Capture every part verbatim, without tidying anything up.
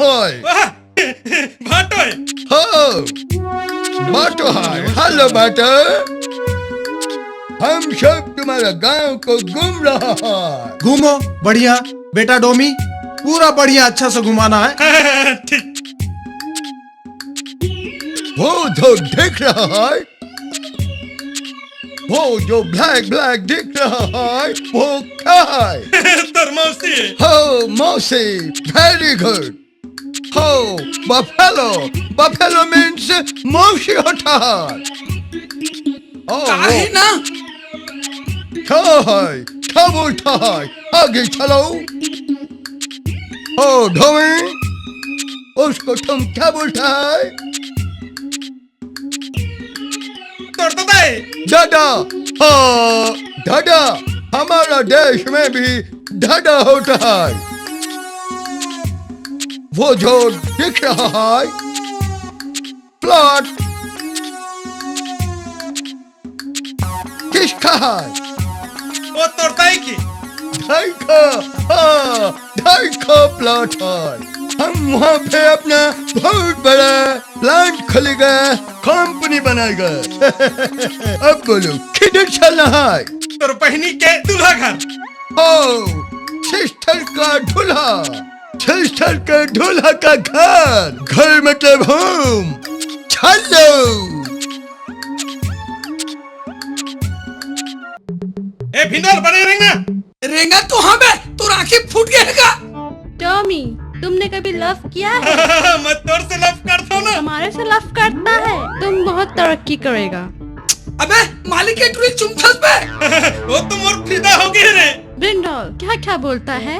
हाय। वाह, भाटो है। हो, भाटो है। हेलो भाटो, हम सब तुम्हारा गांव को घूम रहा है। घूमो, बढ़िया। बेटा डोमी, पूरा बढ़िया, अच्छा से घुमाना है। ठीक। वो जो दिख रहा है, वो जो ब्लैक ब्लैक दिख रहा है, वो क्या है? तोर मौसी। हो मौसी, very good। हो, बफेलो, बफेलो मीन्स मौसी होता है। ओ, काहे ना? क्या है? क्या बोलता है? आगे चलो। ओ ढोंगी, उसको तुम क्या बोलता है? तोर दादा है। दादा। हाँ, दादा। हमारा देश में भी दादा होता है। वो जो दिख रहा है प्लॉट, किसका है? वो तोर दाई की। दाई का। हाँ, दाई का प्लॉट है। हम वहाँ पे अपना बहुत बड़ा प्लांट खोलेगा, कंपनी बनाएगा। अब बोलो, किधर चलना है? तोर बहिनी के दूल्हा घर। ओ, सिस्टर का दूल्हा, सिस्टर के दूल्हा का घर, घर मतलब होम। चलो। ए भिंदर, बने रेंगा। रेंगा तो हाँ बे, तोर आँखी फूट गए का? टॉमी, तुमने कभी लव किया है? मैं तोर से लव करता हूँ ना। तुम्हारे से लव करता है, तुम बहुत तरक्की करेगा। अबे मालिक के टुरी चुमथस बे। वो तो मोर फिदा हो गए रे। ब्रिंडल क्या क्या बोलता है?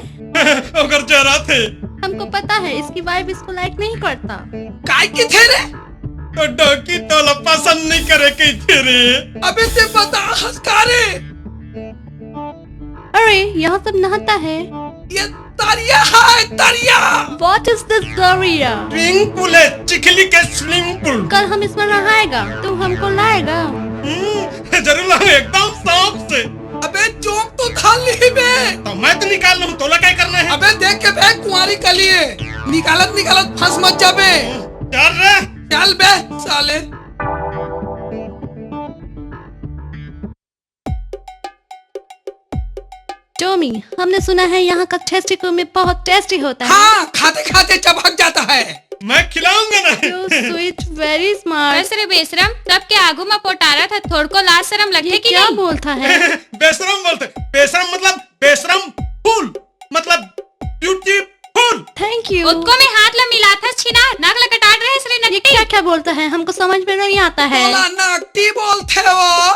अगर जरा थे। हमको पता है इसकी वाइफ इसको लाइक नहीं करता। काय की थे रे? तो डोकी तोला पसंद नहीं करे कही थे रे। अबे ते बता हंस का रे? अरे, यहाँ सब नहाता है। ये दरिया है, दरिया। What is this दरिया? स्विमिंग पूल है, चिखली के स्विमिंग पूल। कल हम इसमें नहाएगा, तुम हमको लाएगा? हम्म, जरूर लाऊं, एकदम शौक से। अबे जोंक तो धर ली बे। तो मैं तो निकाल लूं, तोला क्या करना है? अबे देख के बे कुंवारी कली है, निकालत निकालत फंस मत जाबे। चल रे। चल बे साले। टॉमी, हमने सुना है यहाँ का टेस्टी कुरमे बहुत टेस्टी होता है। हाँ, खाते खाते चबक जाता है। मैं खिलाऊंगा ना। You sweet, very smart। बस रे बेशरम, सबके आगू में पोटारा था, थोड़को लाज शरम लगे ये कि क्या नहीं? बोलता है? बेशरम बोलते, बेशरम मतलब बेशरम फूल, मतलब ब्यूटीफुल। Thank you। उसको में हाथ ला मिला था छिना, नाक ला कटाट रहे श्री ये नकटी। क्या क्या बोलता है, हमको समझ में नहीं आता है। बोला नकटी बोलते हो।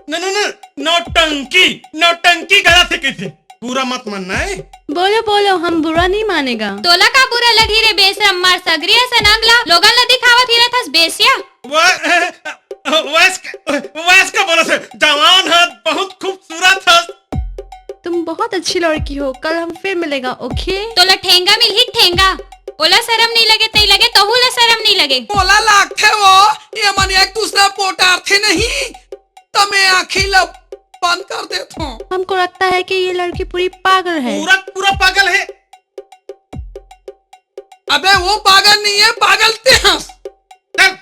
न, न, न, नौटंकी, नौटंकी गलत है कही थे। बुरा मत मानना है। बोलो, बोलो, हम बुरा नहीं मानेगा। तोला का बुरा लगही रे बेशरम, मार सगरी असन अंग ला, लोगन ला दिखावत ही रहथस बेसिया। वा-, वयस्क, वयस्क बोलत हे, जवान हस, बहुत खूबसूरत हस। तुम बहुत अच्छी लड़की हो, कल हम फिर मिलेगा, OK? तोला ठेंगा मिलही, ठेंगा। ओला शरम नहीं लगे, तई लगे, तहू ला शरम नहीं लगे। ओला लागथे वो, ये मन एक दूसरा पोटारथे नहीं, त मैं आँखी ला बंद कर देथों। हमको लगता है कि ये लड़की पूरी पागल है। पूरा, पूरा पागल है। अबे वो पागल नहीं है, पागल ते हस। चल,